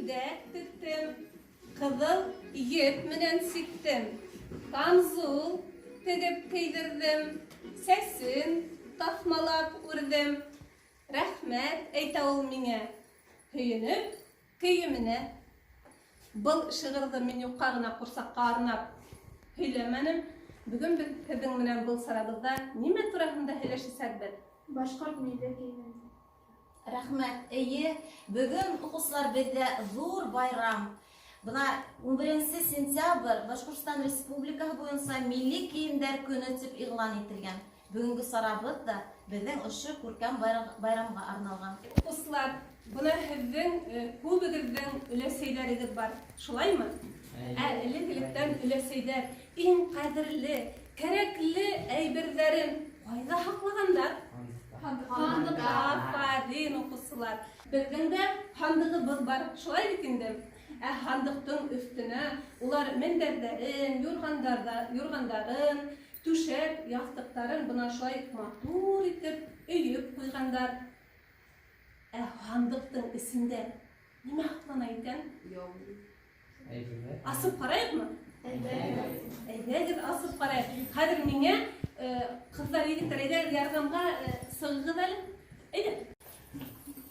Күлдәк тектем, Ҡыҙыл еп менән сиктем, Камзул тегеп кейҙерҙем, Сәсен таҫмалап үрҙем. Рәхмәт әйтә ул миңә, Һөйөнөп кейеменә. Был шиғырҙы мин юҡҡа ғына ҡурсаҡҡа арнап һөйләмәнем. Бөгөн беҙ һеҙҙең менән был сарабыҙҙа нимә тураһында һөйләшәсәкбеҙ? Башҡорт милли кейеме. Рәхмәт. Эйе, бөгөн, укучылар, бездә зур байрам. Бына 11 сентябрь Башкортстан Республикаһы буенса милли киемдәр көне дип игълан ителгән. Бөгөнгө сарабыҙ да беҙҙең ошо күркәм байрамға арналған. Укучылар, бына һеҙҙең күбегеҙҙең өләсәйҙәрегеҙ бар, шулаймы? Ә элек-электән өләсәйҙәр иң ҡәҙерле, кәрәкле әйберҙәрен ҡайҙа һаҡлағандар? Һандыҡта. Афарин, укучылар! Беҙҙең дә һандығыбыҙ бар, шулай бит инде? Ә һандыҡтың өҫтөнә улар мендәрҙәрен, юрғандарын, түшәк, яҫтыҡтарын бына шулай матур итеп өйөп ҡуйғандар. Ә һандыҡтың эсендә нимә һаҡлана икән? Асып ҡарайыҡмы? Әйҙәгеҙ, асып ҡарайыҡ. Хәҙер миңә ҡыҙҙар, егеттәр, әйҙәгеҙ ярҙамға сығығыҙ әле. Әйҙә.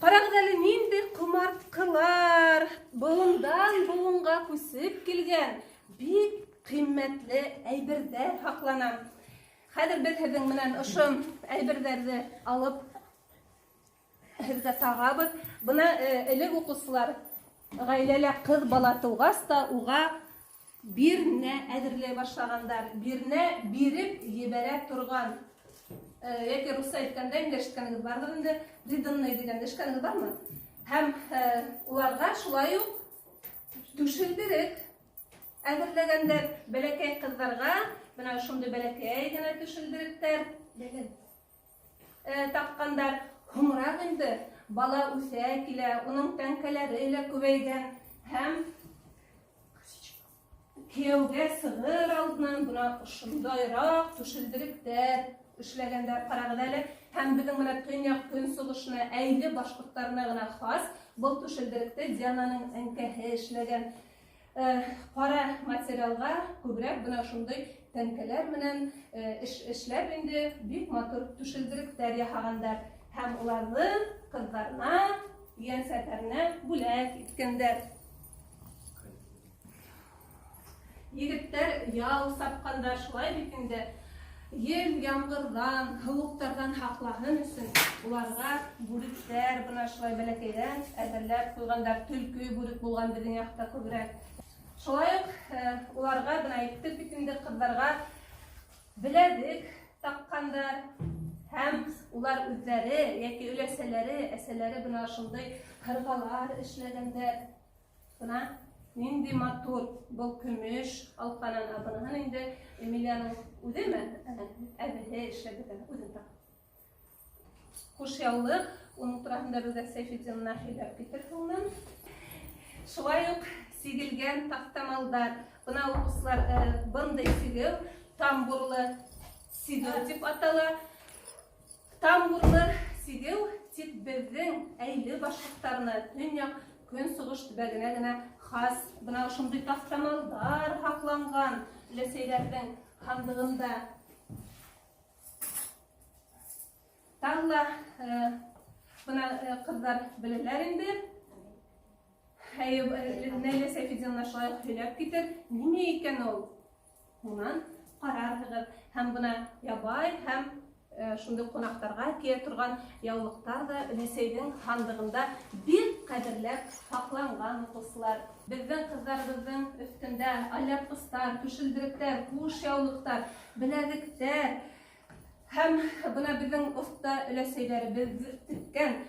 Ҡарағыҙ әле, ниндәй ҡомартҡылар быуындан быуынға күсеп килгән бик ҡиммәтле әйберҙәр һаҡлана. Хәҙер беҙ һеҙҙең менән ошо әйберҙәрҙе алып һеҙгә тағабыҙ. Бына элек уҡыусылар гаиләлә ҡыҙ бала тыуғас та уға бирнә әҙерләй башлагандар. Бирнә биреп ебәрә торган. Яки русса әйткәндә, инде ишеткәнегеҙ барҙыр инде, приданный дигәнде ишеткәнегеҙ бармы? Һәм уларға шулай уҡ түшелдерек әҙерләгәндәр бәләкәй ҡыҙҙарға, бына шундый бәләкәй генә түшелдеректәр Таккандар. Һуңрак инде бала үҫә килә, уның тәңкәләре лә күбәйгән һәм кияүгә сығыр алдынан бына ошондайраҡ түшелдеректәр эшләгәндәр. Ҡарағыҙ әле, һәм беҙҙең менә төньяҡ көнсығышына, Әйле башҡорттарына ғына хас был түшелдеректе Диананың әнкәһе эшләгән. Ҡара материалға күбрәк бына шундый тәңкәләр менән эш эшләп инде бик матур түшелдеректәр яһағандар һәм уларҙы ҡыҙҙарына, ейәнсәрҙәренә бүләк иткәндәр. Егеттәр яу сапҡанда шулай бит инде ел, ямғырҙан, һыуыҡтарҙан һаҡлаһын өсөн уларға бүректәр бына шулай бәләкәйҙән әҙерләп ҡуйғандар. Төлкө бүрек булған беҙҙең яҡта күберәк. Шулай уҡ уларға, бына әйттек бит инде, ҡыҙҙарға беләҙек таҡҡандар һәм улар үҙҙәре йәки өләсәләре, әсәләре бына шундай һырғалар эшләгәндәр. Бына нинди матур был көмөш алҡанан, ә быныһын инде Эмилияның үҙеме? Әбеһе эшләп биргән, үҙен тап. Ҡушъяулыҡ, уның тураһында беҙгә Сәйфетдинна һөйләп китер һуңынан. Шулай уҡ сигелгән таҫтамалдар. Бына уҡыусылар, бындай сигеү тамбурлы сигеү дип атала. Тамбурлы сигеү тик беҙҙең Әйле башҡорттарына, төньяҡ көнсығыш төбәгенә генә хас. Бына ошондай таҫтамалдар һаҡланған өләсәйҙәрҙең һандығында. Тағы ла бына ҡыҙҙар беләләр инде. Әйе, Нәйлә Сәйфетдиновна шулай уҡ һөйләп китер. Нимә икән ул? Һуңынан ҡарарһығыҙ. Һәм бына ябай һәм шундый ҡунаҡтарға кийә торған яулыҡтар ҙа өләсәйҙең һандығында бик ҡәҙерләп һаҡланған, уҡыусылар. Беҙҙең ҡыҙҙарыбыҙҙың өҫтөндә алъяпҡыстар, түшелдеректәр, ҡуш яулыҡтар, беләҙектәр һәм бына беҙҙең оҫта өләсәйҙәребеҙ теккән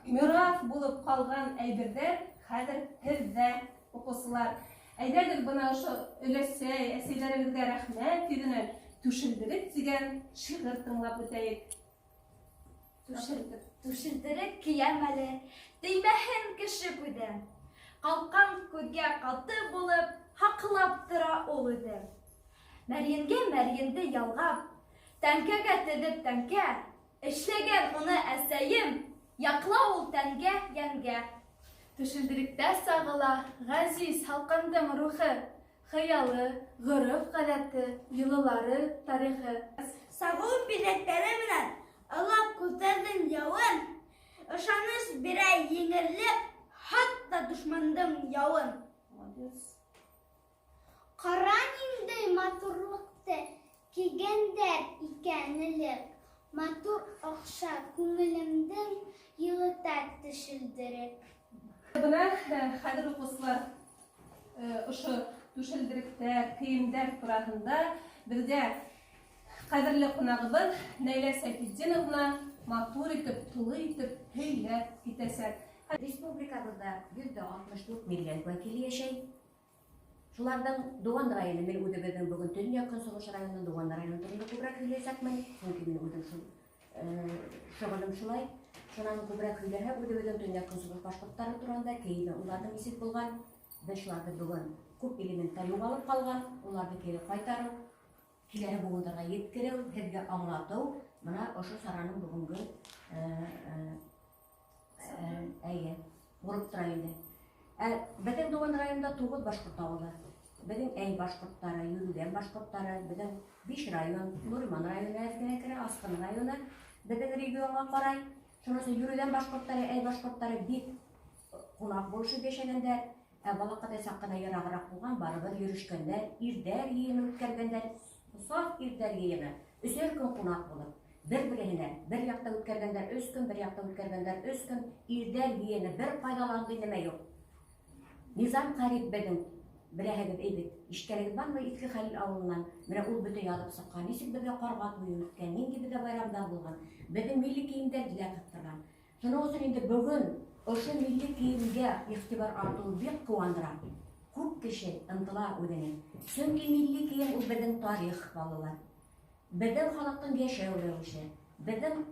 мираҫ булып ҡалған әйберҙәр хәҙер һеҙҙә, уҡыусылар. Әйҙәгеҙ, бына ошо өләсәй, әсәйләребеҙгә рәхмәт йөҙөнән Түшелдерек тигән шиғыр тыңлап үтәйек. Түшелдерек кейәм әле, теймәһен кеше күҙе. Ҡалҡан күҙгә ҡаты булып, һаҡлап тора ул үҙе. Мәрйенгә мәрйенде ялғап, тәңкәгә теҙеп тәңкә, эшләгән уны әсәйем, яҡла ул тәнгә, йәнгә. Түшелдеректә сағыла ғәзиз халҡымдың рухы, хыялы, ғөрөф-ғәҙәте, йолалары, тарихы. Сағыу биҙәктәре менән ылап күҙҙәрҙең яуын, ышаныс бирә еңерлек хатта дошмандың яуын. Молодец. Ҡара ниндәй матурлыҡты кейгәндәр икән элек. Матур оҡша күңелемдең йылыта түшелдерек. Бына хәҙер, уҡыусылар, ошо түшелдеректәр, кейемдәр тураһында беҙгә ҡәҙерле ҡунағыбыҙ Нәйлә Сәйфетдиновна матур итеп, тулы итеп һөйләп китәсәк. Республикабыҙҙа 164 милләт вәкиле йәшәй. Шуларҙың Дыуан районы, мин үҙебеҙҙең бөгөн Төньяҡ Көнсығыш районы, Дыуан районы турында күберәк һөйләйәсәкмен, сөнки мин үҙем шул шөғөлөм шулай. Шунан күберәк һөйләһәк, үҙебеҙҙең Төньяҡ Көнсығыш башҡорттары турында, кейеме уларҙың нисек булған, беҙ шуларҙы бөгөн күп элементтар юғалып ҡалған, уларҙы кире ҡайтарыу, киләһе быуындарға еткереү, һеҙгә аңлатыу, бына ошо сараның бөгөнгө әйе, булып тора инде. Ә беҙҙең Дыуан районында 9 башҡорт ауылы. Беҙҙең Әй башҡорттары, Йөрүгән башҡорттары, беҙҙең 5 район, Нуриман районы әҙ генә керә, Асҡын районы беҙҙең регионға ҡарай. Шуның өсөн Йөрүгән башҡорттары, Әй башҡорттары бик ҡунаҡ булышып йәшәгәндәр. Ә балаҡатай саҡ ҡына йырағыраҡ булған, барыбер йөрөшкәндәр, ирҙәр йыйыны үткәргәндәр, саф ирҙәр йыйыны, өсәр көн ҡунаҡ булып, бер-береһенә бер яҡта үткәргәндәр 3 көн, бер яҡта үткәргәндәр 3 көн, ирҙәр йыйыны, бер ҡайҙа ла ундай нәмә юҡ. Низам Ҡәрип беҙҙең, беләһегеҙ әйбит, ишеткәнегеҙ бармы Иҫке Хәлил ауылынан? Менә ул бөтә яҙып сыҡҡан, нисек беҙгә ҡарға туйы үткән, ниндәй беҙҙә байрамдар булған, беҙҙең милли кейемдәрҙе лә ҡыҫтырған. Шуның өсөн инде бөгөн ошо милли кейемгә иғтибар артыуы бик ҡыуандыра. Күп кеше ынтыла үҙенә. Сөнки милли кейем ул беҙҙең тарих, балалар. Беҙҙең халыҡтың йәшәү рәүеше, беҙҙең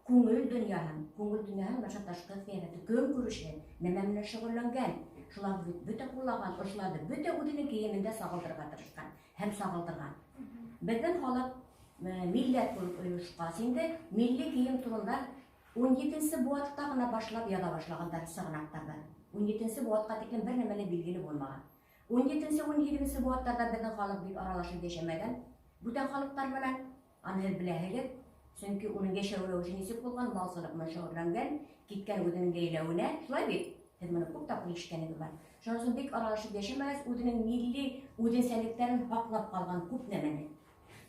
күңел донъяһын, күңел донъяһын баша ташҡы ҡиәфәте, көнкүреше, нәмә менән шөғөлләнгән, шуларҙы бөтә ҡуллаған, ошоларҙы бөтә үҙенең кейемендә сағылдырырға тырышҡан һәм сағылдырған. Беҙҙең халыҡ милләт булып ойошҡас, инде милли кейем турында 17-нсе быуатта ғына башлап яҙа башлағандар сығанаҡтарҙа. 17-нсе быуатҡа тиклем бер нәмә лә билгеле булмаған. 17-нсе, 17-нсе быуаттарҙа беҙҙең халыҡ бик аралашып йәшәмәгән бүтән халыҡтар менән, аны һеҙ беләһегеҙ. Сөнки уның йәшәү рәүеше нисек булған, малсылыҡ менән шөғөлләнгән, киткән үҙенең йәйләүенә, шулай бит? Һеҙ быны күп тапҡыр ишеткәнегеҙ бар. Шуның өсөн бик аралашып йәшәмәгәс, үҙенең милли үҙенсәлектәрен һаҡлап ҡалған күп нәмәне.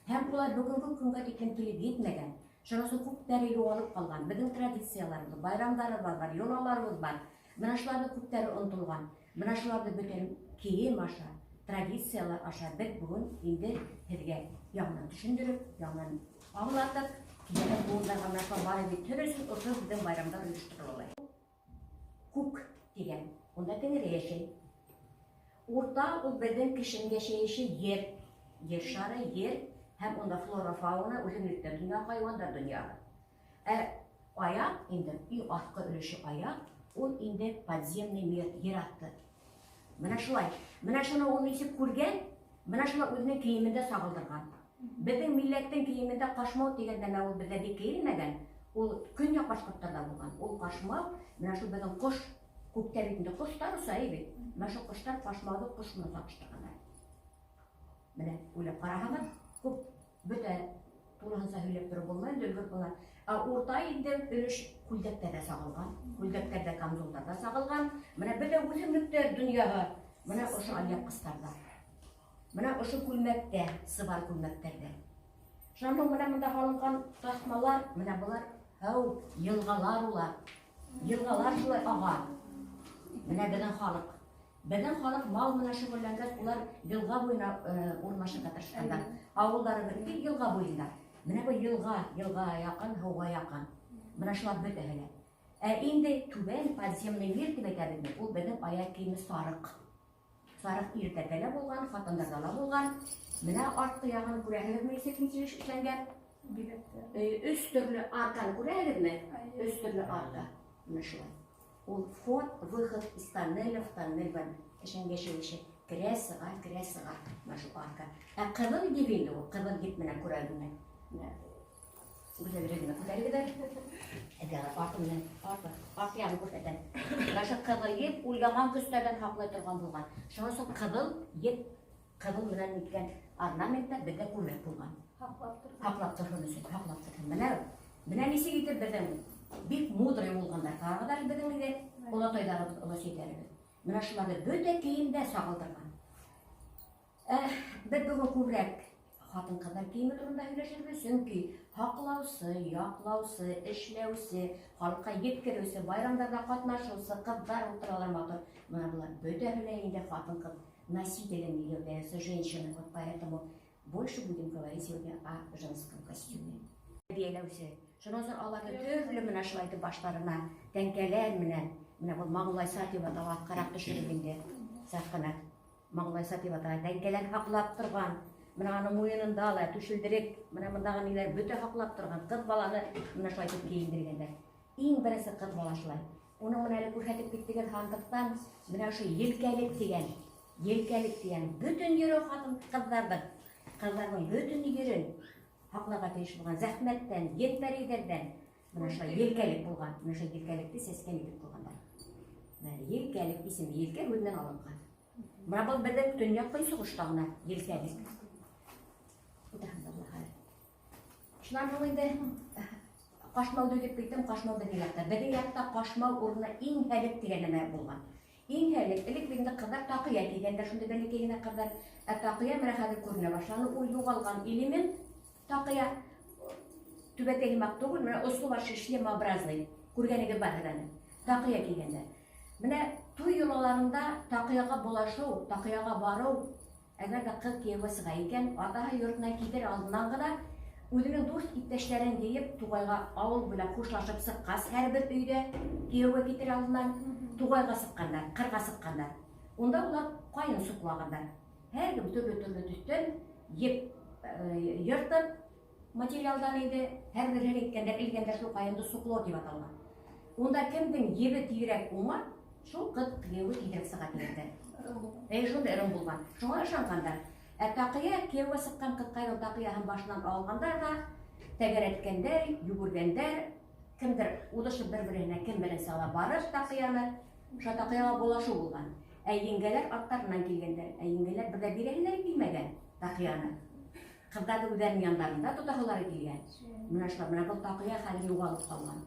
Һәм улар бөгөнгө көнгә тиклем килеп етмәгән. Шуның өсөн күптәре юғалып ҡалған. Беҙҙең традицияларыбыҙ, байрамдарыбыҙ бар, йолаларыбыҙ бар. Бына шуларҙы күптәре онотолған. Бына шуларҙы бөтөн кейем аша, традициялар аша беҙ бөгөн инде һеҙгә яңынан төшөндөрөп, яңынан аңлатып, киләһе быуындарға менә шулар барып етһен өсөн ошо беҙҙең байрамдар ойошторолалар. Күк тигән, унда тәңре йәшәй. Урта ул беҙҙең кешенең йәшәйеше ер, ер шары, ер һәм унда флора, фауна, үҫемлектәр донъяһы, хайуандар донъяһы. Ә аяҡ инде, иң аҫҡы өлөшө аяҡ, ул инде подземный мир, ер аҫты. Бына шулай. Бына шуны ул нисек күргән, бына шулай үҙенең кейемендә сағылдырған. Беҙҙең милләттең кейемендә ҡашмау тигән нәмә ул беҙҙә бик кейелмәгән. Ул көньяҡ башҡорттарҙа булған. Ул ҡашмау, бына шул беҙҙең ҡош, күктә бит инде ҡоштар оса бит. Бына шул ҡоштар ҡашмауҙы ҡош менән сағыштырғандар. Бына уйлап ҡараһағыҙ, күп бөтә тулыһынса һөйләп тороп булмай инде, өлгөрөп була. Ә урта инде өлөш күлдәктәрҙә сағылған, күлдәктәрҙә, камзолдарҙа сағылған. Бына бөтә үҫемлектәр донъяһы бына ошо алъяпҡыстарҙа. Бына ошо күлмәктә, сыбар күлмәктәрҙә. Шунан һуң бына бында һалынған таҫмалар, бына былар һыу, йылғалар улар. Йылғалар шулай аға. Бына беҙҙең халыҡ. Беҙҙең халыҡ мал менән шөғөлләнгәс, улар йылға буйына урынлашырға тырышҡандар. Ауылдары бик йылға буйында. Бына был йылға, йылға яҡын, һыуға яҡын. Бына шулар бөтәһе лә. Ә инде түбән подземный мир тип әйтәбеҙ бит, ул беҙҙең аяҡ кейеме сарыҡ. Сарыҡ ирҙәрҙә лә булған, ҡатындарҙа ла булған. Бына артҡы яғын күрәһегеҙме, нисек нисек эшләнгән? Билеттәр. Өс төрлө арканы күрәһегеҙме? Өс төрлө арка. Бына шулай. Ул вход, выход из тоннеля в тоннель бар. Кешенең йәшәйеше керә сыға, керә сыға. Бына шул арка. Ә ҡыҙыл еп инде ул, ҡыҙыл еп менән күрәһегеҙме? Менә. Гүзәл генә күтәрегеҙ әле. Әгәр арты менән арты, арты яғын күрһәтәм. Менә ошо ҡыҙыл еп ул яман көстәрҙән һаҡлай торған булған. Шуның өсөн ҡыҙыл еп, ҡыҙыл менән иткән орнаменттар беҙҙә күберәк булған. Һаҡлап торһон. Һаҡлап торһон өсөн, һаҡлап торһон. Менә нисек итеп беҙҙең бик мудрый булғандар. Ҡарағыҙ әле беҙҙең инде олатайҙарыбыҙ, оләсәйҙәребеҙ. Менә шуларҙы бөтә кейемдә сағылдырған. Беҙ бөгөн күберәк ҡатын-ҡыҙҙар кейеме турында һөйләшербеҙ, сөнки һаҡлаусы, яҡлаусы, эшләүсе, халыҡҡа еткереүсе, байрамдарҙа ҡатнашыусы ҡыҙҙар ултыралар матур. Менә былар бөтәһе лә инде ҡатын-ҡыҙ носителями являются женщины. Вот поэтому больше будем говорить сегодня о женском костюме. Тәрбиәләүсе. Шунан һуң аларҙы төрлө менә шулай итеп баштарына тәңкәләр менән, менә был маңлайса тип атала, ҡарап төшөрөп инде саҡ ҡына. Маңлайса тип атала, тәңкәләр һаҡлап торған. Менә аның муйынында ла түшелдерек, менә мындагы ниләр бөтә һаҡлап торған. Ҡыҙ баланы менә шулай итеп кейендергәндәр. Иң беренсе ҡыҙ бала шулай. Уның менә әле күрһәтеп киттегеҙ һандыҡтан, менә ошо елкәлек тигән, елкәлек тигән бөтөн ере ҡатын ҡыҙҙарҙың, ҡыҙҙарҙың бөтөн ерен һаҡларға тейеш булған зәхмәттән, ен-пәрейҙәрҙән. Менә шулай елкәлек булған. Менә шул елкәлекте сәскән итеп ҡуйғандар. Менә елкәлек исеме елкә һүҙенән алынған. Менә был беҙҙең төньяҡ көнсығышта ғына елкәлек. Утырһын да була хәҙер. Шунан һуң инде ҡашмауҙы үтеп киттем, ҡашмау беҙҙең яҡта. Беҙҙең яҡта ҡашмау урынына иңһәлек тигән нәмә булған. Иңһәлек, элек бит инде ҡыҙҙар таҡыя кейгәндәр, шундай бәләкәй генә ҡыҙҙар. Ә таҡыя менә хәҙер күренә башланы, ул юғалған элемент таҡыя. Түбәтәй һымаҡ түгел, менә осло башы шлемообразный. Күргәнегеҙ барҙыр әле. Таҡыя кейгәндәр. Менә туй йолаларында таҡыяға булашыу, таҡыяға барыу, әгәр ҙә ҡыҙ кейәүгә сыға икән, атаһы йортона китер алдынан ғына үҙенең дуҫ иптәштәрен йыйып, туғайға ауыл буйлап хушлашып сыҡҡас, һәр бер өйҙә кейәүгә китер алдынан туғайға сыҡҡандар, ҡырға сыҡҡандар. Унда улар ҡайын суҡлағандар. Һәр кем төрлө-төрлө төҫтән еп йыртып материалдан инде һәр береһен иткәндәр, элгәндәр, шул ҡайынды суҡлау тип аталған. Унда кемдең ебе тиҙерәк уңа, шул ҡыҙ кейәүгә тиҙерәк сыға тигәндәр. Әй, шундай ырым булған. Шуңа ышанғандар. Ә таҡыя кейәүгә сыҡҡан ҡыҙҡайҙың таҡыяһын башынан алғандар ҙа, тәгәрәткәндәр, йүгергәндәр, кемдер уҙышып бер-береһенә кем беренсе ала барып таҡыяны, ошо таҡыяға булашыу булған. Ә еңгәләр арттарынан килгәндәр. Ә еңгәләр бер дә бирәһеләре килмәгән таҡыяны. Ҡыҙҙарҙы үҙҙәренең яндарында тотаһылары килгән. Менә шулай, менә был таҡыя хәҙер юғалып ҡалған.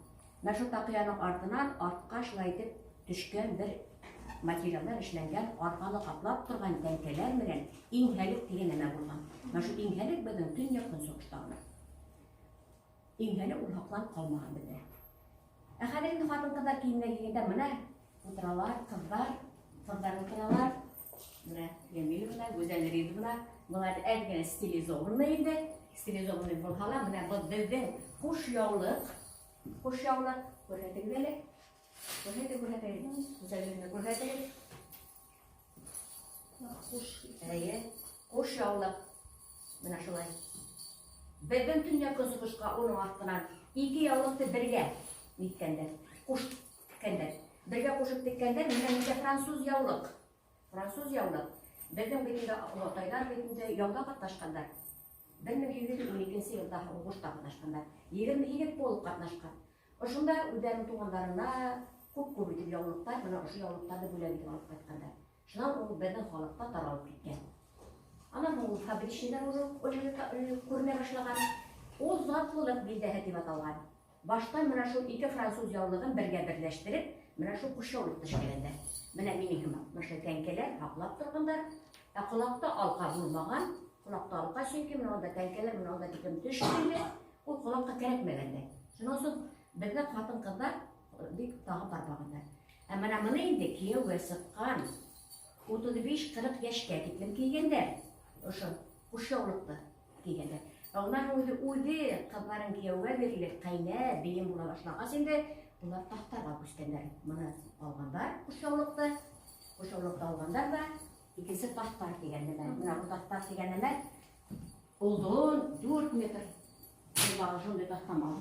Менә шул таҡыяның артынан артҡа шулай итеп төшкән бер материалдар эшләнгән, арҡаны ҡаплап торған тәңкәләр менән иңһәлек тигән нәмә булған. Менә шул иңһәлек беҙҙең төньяҡ көнсығышта ғына. Иңһәлек ул һаҡланып ҡалмаған беҙҙә. Ә хәҙер инде ҡатын-ҡыҙҙар кейеменә килгәндә, менә ултыралар, ҡыҙҙар, ҡыҙҙар ултыралар. Менә Ямиловна, Гүзәл Ризовна, былар әҙ генә стилизованный инде. Стилизованный булһа ла, менә был беҙҙең ҡуш яулыҡ, ҡуш яулыҡ күрһәтегеҙ әле. Күрһәтегеҙ, күрһәтегеҙ. Гүзәл Ризовна, күрһәтегеҙ. Ҡуш. Әйе, ҡуш яулыҡ. Менә шулай. Беҙҙең төньяҡ көнсығышҡа уның артынан ике яулыҡты бергә ниткәндәр, ҡуш теккәндәр. Бергә ҡушып теккәндәр, менә нисә француз яулыҡ. Француз яулыҡ. Беҙҙең бит инде олатайҙар бит инде яуҙа ҡатнашҡандар. Бер мең һигеҙ йөҙ ун икенсе йылда һуғышта ҡатнашҡандар. 28 полк ҡатнашҡан. Ошонда үҙҙәренең туғандарына күп-күп итеп яулыҡтар, менә ошо яулыҡтарҙы бүләк итеп алып ҡайтҡандар. Шунан ул беҙҙең халыҡта таралып киткән. Анан ул фабричныйҙар уже күренә башлаған. Ул затлылыҡ билдәһе тип аталған. Башта менә шул ике француз яулығын бергә берләштереп, менә шул ҡуш яулыҡты эшләгәндәр. Менә минең һымаҡ, менә шул тәңкәләр һаҡлап торғандар. Ә ҡолаҡта алҡа булмаған. Ҡолаҡта алҡа, сөнки менә унда тәңкәләр, менә унда тиклем төшкән инде. Ул ҡолаҡҡа кәрәкмәгәндә. Шунан һуң беҙҙең ҡатын-ҡыҙҙар бик тағып бармағандар. Ә менә быны инде кейәүгә сыҡҡан 35-40 йәшкә тиклем кейгәндәр. Ошо ҡуш яулыҡты кейгәндәр. Ә унан һуң үҙе ҡыҙҙарын кейәүгә бирелеп, ҡәйнә, бейем була башлағас инде улар таҫтарға күскәндәр. Быны алғандар ҡуш яулыҡты, ҡуш яулыҡты алғандар ҙа икенсе таҫтар тигән нәмә. Менә был таҫтар тигән нәмә оҙон 4 метр булған шундай таҫтамал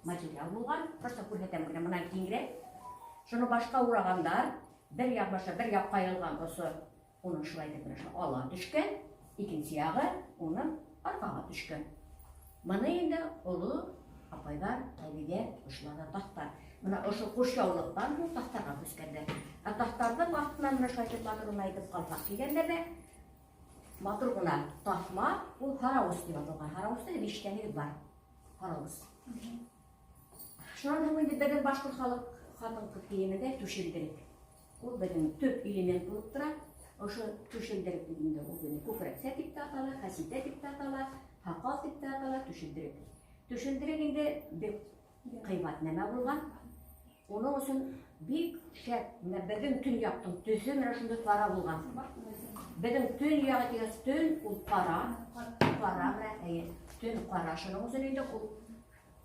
материал булған. Просто күрһәтәм генә, бынан киңерәк. Шуны башҡа урағандар, бер яҡ башы, бер яҡ ҡайырылған осо уның шулай итеп менә шул ала төшкән, икенсе яғы уның арҡаға төшкән. Быны инде оло Апайҙар, әбейҙәр, ошоларҙа таҫтар. Бына ошо ҡушъяулыҡтан һуң таҫтарға күскәндәр. Ә таҫтарҙың аҫтынан менә шулай итеп матур ғына итеп ҡалпаҡ кейгәндәр ҙә, матур ғына таҫма, ул һарауыс тип аталған. Һарауысты һеҙ ишеткәнегеҙ бар. Һарауыс. Шунан һуң инде беҙҙең башҡорт халыҡ ҡатын-ҡыҙ кейемендә түшелдерек. Ул беҙҙең төп элемент булып тора. Ошо түшелдерек бит инде ул беҙҙең күкрәксә тип тә атала, хәситә тип тә атала, һаҡал тип тә атала, түшелдерек. Түшелдерек инде бик ҡыйбат нәмә булған. Уның өсөн бик шәп, менә беҙҙең төньяҡтың төҫө менә шундай ҡара булған. Беҙҙең төньяғы тигәс төн ул ҡара, ҡара менә, әйе, төн ҡара. Шуның өсөн инде ул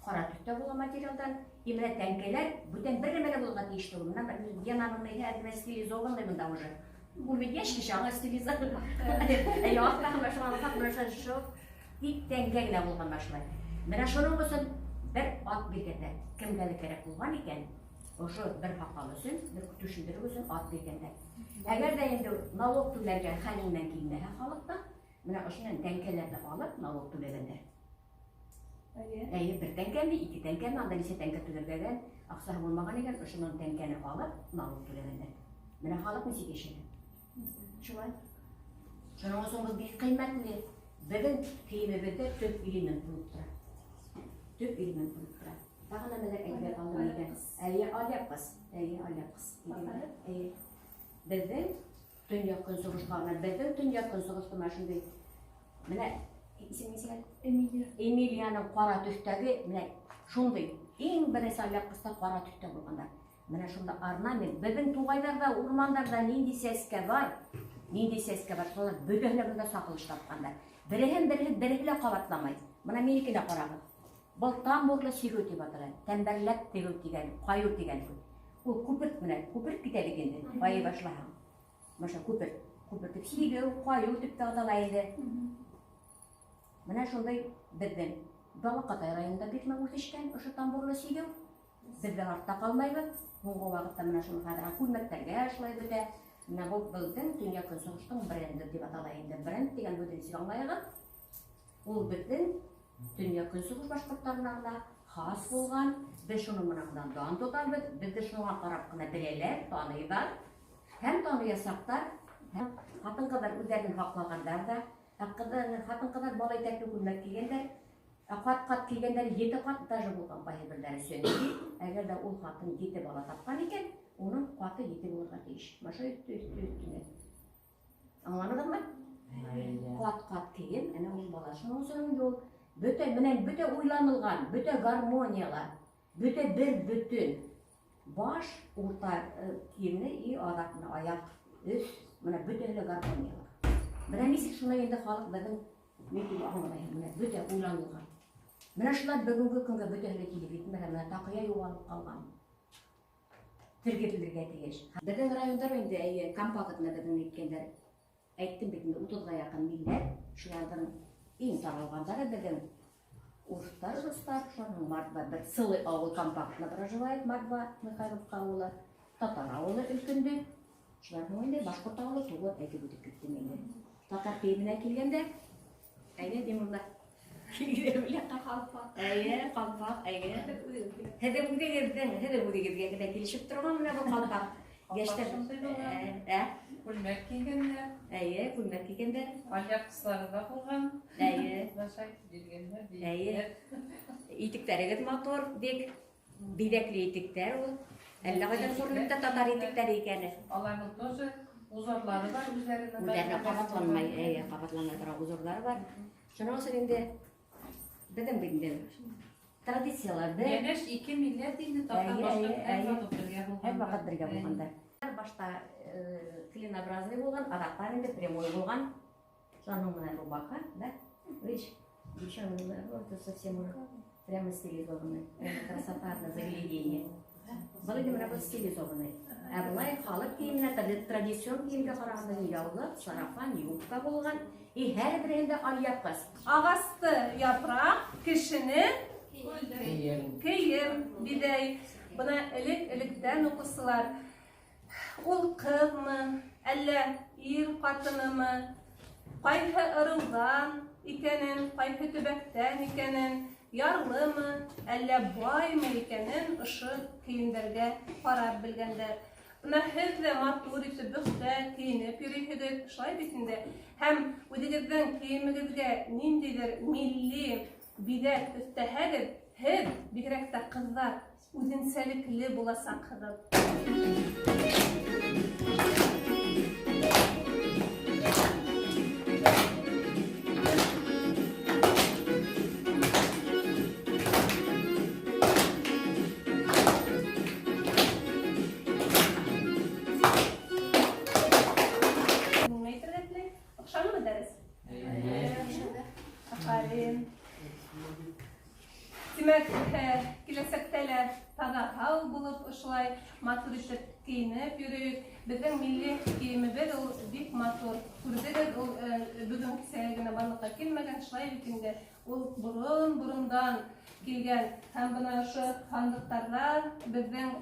ҡара төҫтә була материалдан. И менә тәңкәләр бүтән бер нәмә лә булырға тейеш түгел. Менә Генаның әҙ стилизованный бында уже. Ул бит йәш кеше, аңа стилизован. Әйе, артта менә шуңа охшап менә шул тик тәңкә генә булған башлай. Менә шуның өсөн бер ат биргәннәр. Кемгәлер кәрәк булған икән, ошо бер һаҡал өсөн, бер түшелдерү өсөн ат биргәннәр. Әгәр ҙә инде налог түләргә хәлеңнән килмәһә халыҡта, менә ошонан тәңкәләрҙе алып налог түләгәндәр. Әйе, бер тәңкәме, ике тәңкәме, анда нисә тәңкә түләргә аҡсаһы булмаған икән, ошонан тәңкәне алып налог түләгәндәр. Менә халыҡ нисек йәшәгән. Шулай. Шуның өсөн был бик ҡиммәтле. Беҙҙең кейемебеҙҙә төп элемент булып тора. Төп элемент булып тора. Тағы нәмәләр әйтә алдым икән? Әйе, алъяпҡыс. Әйе, алъяпҡыс. Әйе. Беҙҙең төньяҡ көнсығышҡа, менә беҙҙең төньяҡ көнсығышта менә шундай менә исеме нисек әле? Эмилия. Эмилияның ҡара төҫтәге менә шундай иң беренсе алъяпҡыста ҡара төҫтә булғандар. Менә шунда орнамент. Беҙҙең туғайҙарҙа, урмандарҙа ниндәй сәскә бар, ниндәй сәскә бар, шулар бөтәһе лә бында сағылыш тапҡандар. Береһен береһе береһе лә ҡабатламай. Бына минекенә ҡарағыҙ. Был тамбурлы сигеү тип атала. Тәмбәрләп тегеү тигән, ҡайыу тигән һүҙ. Ул күперт менән, күперт китә бит инде, ҡайый башлаһаң. Маша күперт, күпертеп сигеү, ҡайыу тип тә атала инде. Менә шундай беҙҙең Балаҡатай районында бик ныҡ үҫешкән ошо тамбурлы сигеү. Беҙ ҙә артта ҡалмайбыҙ. Һуңғы ваҡытта менә шуны хәҙер күлмәктәргә шулай бөтә. Менә был беҙҙең төньяҡ көнсығыштың бренды тип атала инде. Бренд тигән һүҙҙе нисек аңлайығыҙ? Ул беҙҙең төньяҡ көнсығыш башҡорттарына ғына хас булған. Беҙ шуның менән генә дан тотабыҙ. Беҙҙе шуңа ҡарап ҡына беләләр, таныйҙар. Һәм таныясаҡтар. Һәм ҡатын-ҡыҙҙар үҙҙәрен һаҡлағандар ҙа. Ә ҡатын-ҡыҙҙар бала итәкле күлмәк кейгәндәр. Ә ҡат-ҡат кейгәндәр ете ҡат даже булған ҡайһы берҙәре. Сөнки әгәр ҙә ул ҡатын ете бала тапҡан икән, уның ҡаты ете булырға тейеш. Башы өҫтө, өҫтө, өҫтөнә. Аңланығыҙмы? Ҡат-ҡат кейем, әнә ул бала. Шуның өсөн инде ул бөтә менән бөтә уйланылған, бөтә гармониялар, бөтә бер бөтөн. Баш, урта кейемне и аҙаҡ менә аяҡ, өҫ, менә бөтәһе лә гармониялар. Менә нисек шулай инде халыҡ беҙҙең ни тип аңлайһың, менә бөтә уйланылған. Менә шулар бөгөнгө көнгә бөтәһе лә килеп етмәгән, менә таҡыя юғалып ҡалған. Тергеҙелергә тейеш. Беҙҙең райондар инде, әйе, компактны беҙҙең әйткәндәр. Әйттем бит инде, утыҙға яҡын милләт, шуларҙың иң таралғандары беҙҙең урыҫтар, руҫтар, шуның Мордва бер целый ауыл компактно проживает, Мордва, Михайловка ауылы, татар ауылы өлкөндө. Шуларҙың инде башҡорт ауылы туғыҙ әйтеп үтеп киттем инде. Татар кейеменә килгәндә, әйҙә, Димулла. Ҡалпаҡ. Әйе, ҡалпаҡ, әйе. Һеҙҙең үҙегеҙҙең, һеҙҙең үҙегеҙгә генә килешеп торған менә был ҡалпаҡ. Йәштәр, шундай булған. Ә? Күлмәк кейгәндәр. Әйе, күлмәк кейгәндәр. Алъяпҡыстары ҙа булған. Әйе. Башай биргәндәр, Әйе. бейектәр. Итектәрегеҙ матур, бик биҙәкле итектәр ул. Әллә ҡайҙан күренеп тә татар итектәре икәне. Аларның тоже узорлары бар үҙҙәренең. Үҙҙәренә ҡабатланмай, әйе, ҡабатланмай торған узорҙары бар. Шуның өсөн инде беҙҙең бит инде традициялар бер. Йәнәш ике милләт инде татар Әйе, башҡорт әйе, һәр әйе. ваҡыт бергә булғандар. Һәр ваҡыт бергә булғандар. Башта клинообразный булған, аҙаҡтан инде прямой булған. Шуның менән рубаха, да? Видишь, девчонки, вот это совсем уже прямо стилизованный. Красота на загляденье. Был инде менә был стилизованный. Ә былай халыҡ кейеменә, традицион кейемгә ҡарағанда яулыҡ, сарафан, юбка булған. И һәр береһендә алъяпҡыс. Ағасты япраҡ, кешене Кейем. кейем биҙәй. Бына элек-электән уҡыусылар, ул ҡыҙмы, әллә ир ҡатынымы, ҡайһы ырыуҙан икәнен, ҡайһы төбәктән икәнен, Ярлымы, әллә баймы икәнен ошо кейемдәргә ҡарап белгәндәр. Бына һеҙ ҙә матур итеп, бөхтә кейенеп йөрөйһөгөҙ, шулай бит инде. Һәм үҙегеҙҙең кейемегеҙгә ниндәйҙер милли биҙәк өҫтәһәгеҙ, һеҙ, бигерәк тә ҡыҙҙар, үҙенсәлекле буласаҡһығыҙ. Нимә әйтергә теләй? Оҡшанымы дәрес? Афарин. Тимәк, киләсәктә лә таҙа һау булып, ошолай матур итеп кейенеп йөрөйөк. Беҙҙең милли кейемебеҙ ул бик матур. Күрҙегеҙ, ул бөгөн кисә генә барлыҡҡа килмәгән, шулай бит инде. Ул борон-борондан килгән. Һәм бына ошо һандыҡтарҙа беҙҙең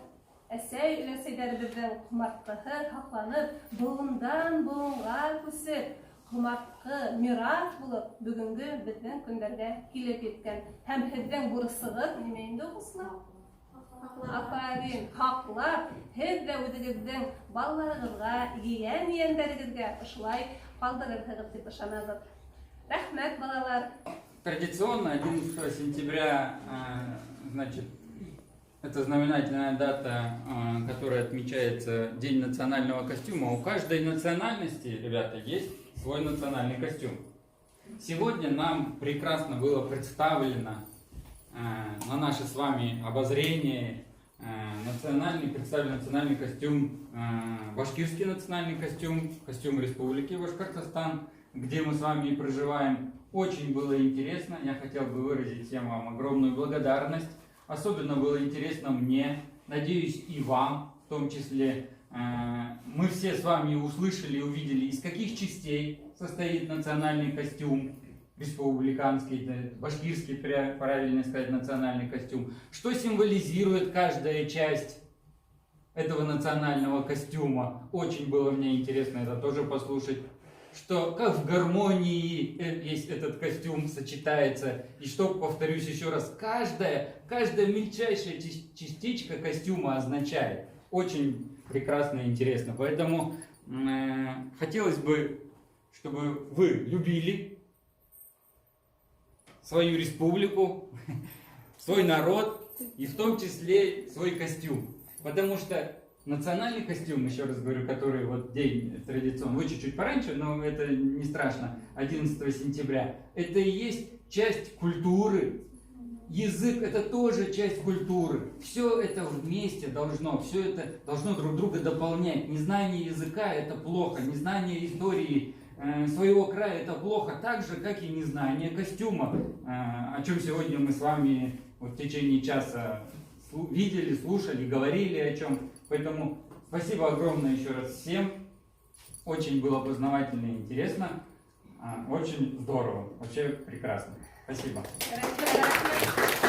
әсәй, өләсәйҙәребеҙҙең ҡомартҡыһы һаҡланып, быуындан быуынға күсеп, ҡомартҡы, мираҫ булып бөгөнгө беҙҙең көндәргә килеп еткән. Һәм һеҙҙең бурысығыҙ нимә инде, уҡыусылар? Афарин, һаҡлап, һеҙ ҙә үҙегеҙҙең балаларығыҙға, ейән-ейәндәрегеҙгә ошолай ҡалдырырһығыҙ тип ышанабыҙ. Рәхмәт, балалар. Традиционно 11 сентября, значит, это знаменательная дата, которая отмечается День национального костюма. У каждой национальности, ребята, есть свой национальный костюм. Сегодня нам прекрасно было представлено на наше с вами обозрение представлен национальный костюм, башкирский национальный костюм, костюм Республики Башкортостан, где мы с вами и проживаем. Очень было интересно, я хотел бы выразить всем вам огромную благодарность. Особенно было интересно мне, надеюсь, и вам в том числе. Мы все с вами услышали и увидели, из каких частей состоит национальный костюм, республиканский, башкирский, правильно сказать, национальный костюм, что символизирует каждая часть этого национального костюма. Очень было мне интересно это тоже послушать, что как в гармонии весь этот костюм сочетается, и что, повторюсь еще раз, каждая мельчайшая частичка костюма означает. Очень прекрасно и интересно. Поэтому хотелось бы, чтобы вы любили свою республику, свой народ и в том числе свой костюм. Потому что национальный костюм, еще раз говорю, который вот день традиционный, вы чуть-чуть пораньше, но это не страшно, 11 сентября, это и есть часть культуры. Язык — это тоже часть культуры. Все это вместе должно, все это должно друг друга дополнять. Незнание языка — это плохо, незнание истории своего края — это плохо, так же, как и незнание костюма, о чем сегодня мы с вами в течение часа видели, слушали, говорили о чем. Поэтому спасибо огромное еще раз всем. Очень было познавательно и интересно. Очень здорово, вообще прекрасно. Спасибо. Рәхмәт.